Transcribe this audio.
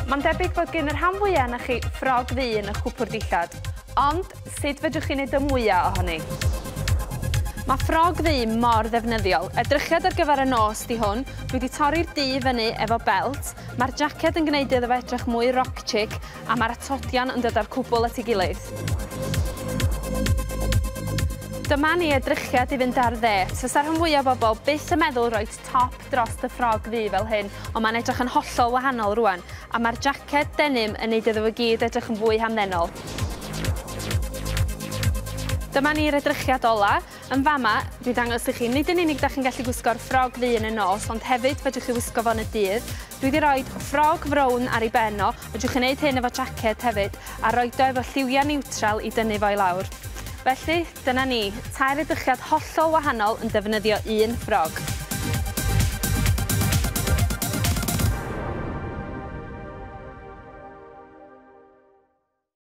Mae'n debyg bod gen y rhan fwyaf ohonoch chi ffrog ddu yn y cwpwrdd dillad, ond sut fedrwch chi wneud y mwyaf ohoni? Mae ffrog ddu mor ddefnyddiol. Edrychiad ar gyfer y nos 'di hwn. Dwi wedi torri'r du fyny efo belt. Mae'r jacket yn gwneud iddo fe edrych mwy rock chic a mae'r atodion yn dod â'r cwbl at ei gilydd. Dyma ni edrychiad i fynd ar ddêt. Fysa rhan fwyaf o bobl byth yn meddwl rhoi top dros y ffrog ddu fel hyn, ond mae'n edrych yn hollol wahanol rwan, a mae'r jaced denim yn neud iddo fo gyd edrych yn fwy hamddenol. Dyma ni'r edrychiad ola. Yn fama, dwi'n dangos i chi, nid yn unig da chi'n gallu gwisgo'r ffrog ddu yn y nos, ond hefyd fedrwch chi wisgo fo yn y dydd. Dwi wedi rhoi ffrog frown ar ei ben o, fedrwch chi wneud hyn efo jaced hefyd, a roed o efo lliwiau niwtral i dynnu fo i lawr. Felly, dyna ni, tair edrychiad hollol wahanol yn defnyddio un ffrog.